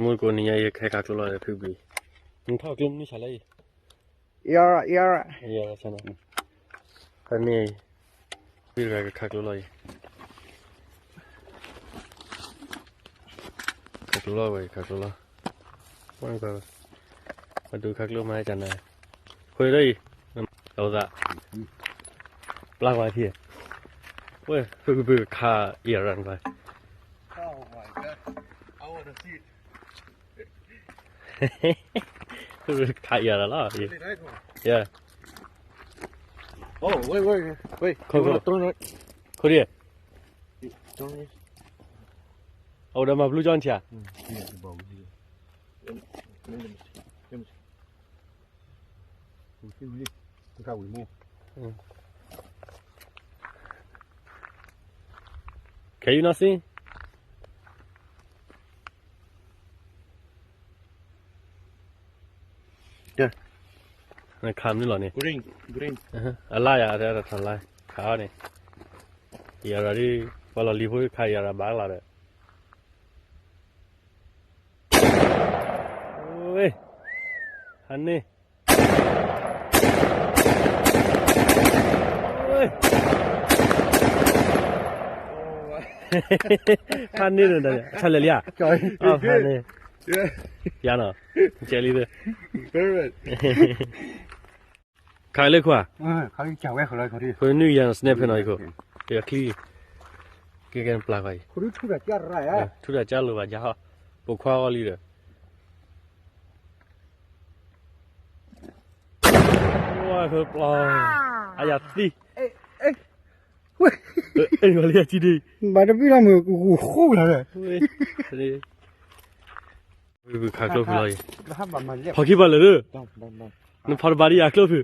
မုၢ်ကိးနံၤညါအံၤ ဟဲခးကျိလီၤဒီးဖုဘံၤ, နထီၣ်ကျိမနုၤဆါလဲၣ်အံၤ, ယၤရၣ်, ယၤရၣ်, ဖဲန့ၣ်, ဖုတဂၤကခးကျိလီၤအံၤ, ခးကျိလီၤဝဲ ခးကျိလီၤ, ပှၤဒုးခးကျိမၤဟဲကနၤ, ဃိဒၣ်အံၤ, အဝဲသး, ပျၢ်ကွၢ်ထံ, ဝဲ ဖုကဖုကခးအံၤရၣ်နကွၢ် ခးအံၤရၣ်လီၤ, yeah, ခိၣ်, ခိၣ်, အဝဲဒီးမၤဘျုးကၠီနထံဧါ Can you not see? ခးမနုၤလီၤန့ၣ်, အလါယၤ ခးအီၤန့ၣ်, ယၤရၣ်ဒ်, ပှၤလီၢ်လံၤဖိခးယၤရၣ်ဘၣ်လီၤဒီး, ဟါန့ၣ် ဖးန့ၢ်ဒီး အဆၣ်လဲၤလံဧါ, ဖးန့ၢ်, ယၤနီၤ, ကဲလံ, ခးလၢခွါ, ဃိနုၢ်ယၤနီၤ စနဲဖဲနီၤအံၤခိၣ်, ယချံ, ကဲကဲနပျၢ်ဃီအံၤ, ထူတၢ်ကၢလိာ်ဘၣ်ယၤဟီ, ပိာ်ခွါဂီၢ်လံဒီး ဝဲပျီ, အယၤသံ, ဝဲ, လၢယၤထံဒံး, ဘၣ်တဘံၣ်လီၤမုၢ်ကဃူဃူလီၤ, ခးကျိဖုလီၤအံၤ, ဖီခံဘၣ်လၢာ်ဒီး, နဖီတဘၣ်ဒံးယၤကျိဖု,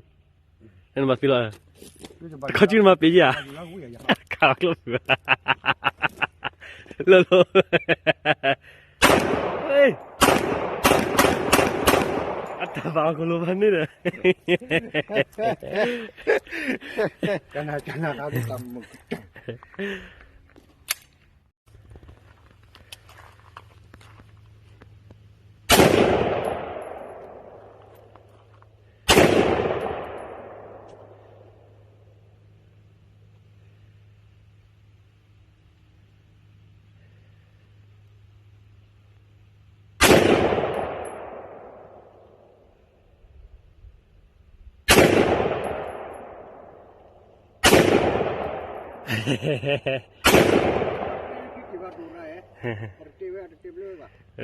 နဘၣ်သံလီၤ, တခီကၠူနမၤပ့ၤယၤ, ခးကျိဖု, လၢလီၤ အတၢ်ဘၣ်အီၤကလိဘၣ်န့ၣ်ဒီး,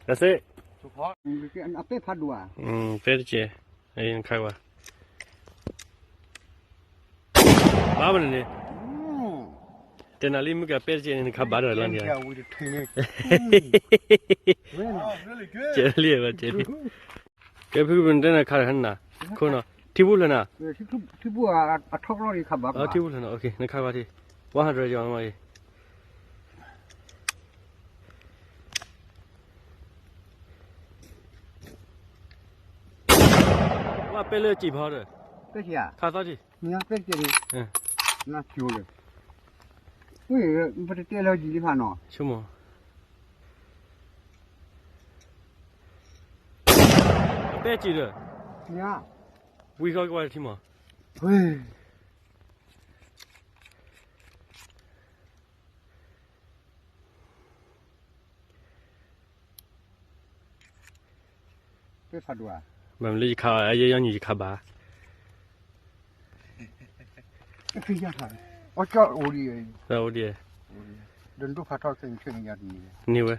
That's it. အပဲဖးဒိၣ်ဧါ, ပဲတကဲး, နခးကွၢ်, ဘၣ်မနုၤန့ၣ်, တဲနၤလံမုၢ်ကပဲတကဲးန့ၣ် နခးဘၣ်ဒီးလီၤန့ၣ်, ကဲလံဘၣ်ကဲလံ, ကဲဖုကဖုတဲနၤခးတခါနၤ, ခိၣ်နီၤ ထံပူၤဖျၢၣ်နၤ, ထံပူၤဖျၢၣ်နၤ, နခးကွၢ်ထံ, one hundredကျော်မးအံၤ ဝဲပဲလၢစံာ်ဖီဒီး, ခးသီထံ, ပဲတကဲး, နကၠိလၢ, ပတတဲလၢယံၤလံဖးနီၤ, ဆိကမိၣ်, ပဲစံာ်ဒီး, ဝံၤဃီကဝီၤထံမး, မ့ၢ်လၢယခး, ယဲယီညူၤယခးဘၣ်, အိၣ်ဒံး, န့ၢ်ဝဲ